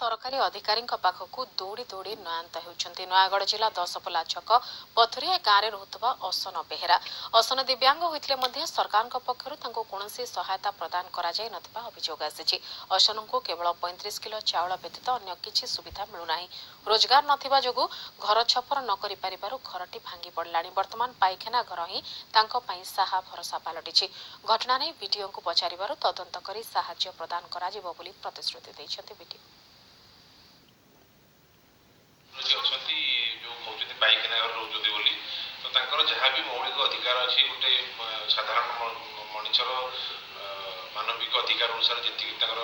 ସରକାରୀ ଅଧିକାରୀଙ୍କ ପାଖକୁ ଦୌଡ଼ି ଦୌଡ଼ି ନୟାନ୍ତ ହେଉଛନ୍ତି। ନୟାଗଡ଼ ଜିଲ୍ଲା ଦଶପଲ୍ଲା ଛକ ପଥୁରିଆ ଗାଁରେ ରହୁଥିବା ଅସନ ବେହେରା। ଅସନ ଦିବ୍ୟାଙ୍ଗ ହୋଇଥିଲେ ମଧ୍ୟ ସରକାରଙ୍କ ପକ୍ଷରୁ ତାଙ୍କୁ କୌଣସି ସହାୟତା ପ୍ରଦାନ କରାଯାଇ ନଥିବା ଅଭିଯୋଗ ଆସିଛି। ଅସନଙ୍କୁ କେବଳ 35 କିଲୋ ଚାଉଳ ବ୍ୟତୀତ ଅନ୍ୟ କିଛି ସୁବିଧା ମିଳୁନାହିଁ। ରୋଜଗାର ନଥିବା ଯୋଗୁଁ ଘର ଛପର ନ କରିପାରିବାରୁ ଘରଟି ଭାଙ୍ଗି ପଡ଼ିଲାଣି। ବର୍ତ୍ତମାନ ପାଇଖାନା ଘର ହିଁ ତାଙ୍କ ପାଇଁ ସାହା ଭରସା ପାଲଟିଛି। ଘଟଣା ନେଇ ବିଡିଓଙ୍କୁ ପଚାରିବାରୁ ତଦନ୍ତ କରି ସାହାଯ୍ୟ ପ୍ରଦାନ କରାଯିବ ବୋଲି ପ୍ରତିଶ୍ରୁତି ଦେଇଛନ୍ତି ବିଡିଓ। ଯିଏ ଅଛନ୍ତି, ଯେଉଁ କହୁଛନ୍ତି ପାଇଖାନା ଘରେ ରହୁଛନ୍ତି ବୋଲି, ତ ତାଙ୍କର ଯାହା ବି ମୌଳିକ ଅଧିକାର ଅଛି, ଗୋଟେ ସାଧାରଣ ମଣିଷର ମାନବିକ ଅଧିକାର ଅନୁସାରେ ଯେତିକି ତାଙ୍କର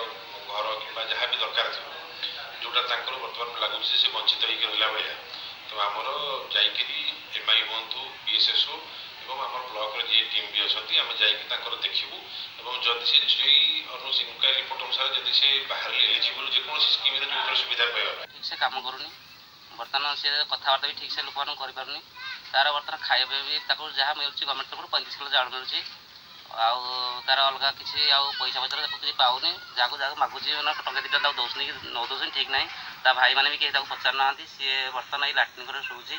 ଘର କିମ୍ବା ଯାହା ବି ଦରକାର ଥିବ, ଯେଉଁଟା ତାଙ୍କର ବର୍ତ୍ତମାନ ଲାଗୁଛି ଯେ ସେ ବଞ୍ଚିତ ହେଇକି ରହିଲା ଭଳିଆ, ତ ଆମର ଯାଇକିରି ଏମ୍ I ହୁଅନ୍ତୁ, ବି ଏସ୍ ଏସ୍ ଓ ଏବଂ ଆମର ବ୍ଲକର ଯିଏ ଟିମ୍ ବି ଅଛନ୍ତି, ଆମେ ଯାଇକି ତାଙ୍କର ଦେଖିବୁ ଏବଂ ଯଦି ସେ ସେଇ ଇନକ୍ୱାରି ରିପୋର୍ଟ ଅନୁସାରେ ଯଦି ସେ ବାହାରିଲେ ଏଲିଜିବଲ୍ ଯେକୌଣସି ସ୍କିମ୍ରେ ଯେଉଁଥିରେ ସୁବିଧା ପାଇବା ପାଇଁ। ଠିକ୍ ସେ କାମ କରୁନି। ବର୍ତ୍ତମାନ ସେ କଥାବାର୍ତ୍ତା ବି ଠିକ୍ ସେ ଲୋକମାନଙ୍କୁ କରିପାରୁନି। ତାର ବର୍ତ୍ତମାନ ଖାଇବା ପାଇଁ ବି ତାକୁ ଯାହା ମିଳୁଛି ଗଭର୍ଣ୍ଣମେଣ୍ଟ ତରଫରୁ 35 କିଲୋ ଚାଉଳ ମିଳୁଛି, ଆଉ ତାର ଅଲଗା କିଛି ଆଉ ପଇସା ପତ୍ର ତାକୁ କିଛି ପାଉନି। ଯାହାକୁ ଯାହାକୁ ମାଗୁଛି ନା ଟଙ୍କା 2ଟା ତାକୁ ଦେଉଛନ୍ତି କି ନ ଦେଉଛନ୍ତି ଠିକ୍ ନାହିଁ। ତା ଭାଇମାନେ ବି କେହି ତାକୁ ପଚାରୁନାହାନ୍ତି। ସିଏ ବର୍ତ୍ତମାନ ଏଇ ଲାଟ୍ରିନ୍ ଘରେ ଶୋଉଛି।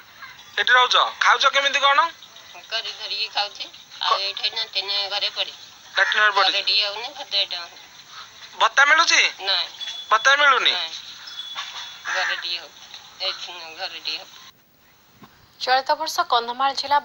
ଏଠି ରହୁଛ, ଖାଉଛ କେମିତି କ'ଣ? କରି ଧରିକି ଖାଉଛି ଆଉ ଏଇଠି ନା ତିନି ଘରେ ପଡି ଲାଟ୍ରିନ୍ ଘରେ ପଡିଛି। ଘରେ ଟିକେ ହଉନି, ଭାତ ଏଇଟା ହଉନି। ଭତ୍ତା ମିଳୁଛି? ନାଇଁ। ଭତ୍ତା ମିଳୁନି। ନାଇଁ, ଘରେ ଟିକେ ହଉ, ଏଇ ଘରେ ଟିକେ ହଉ। ଚଳିତ ବର୍ଷ କନ୍ଧମାଳ ଜିଲ୍ଲା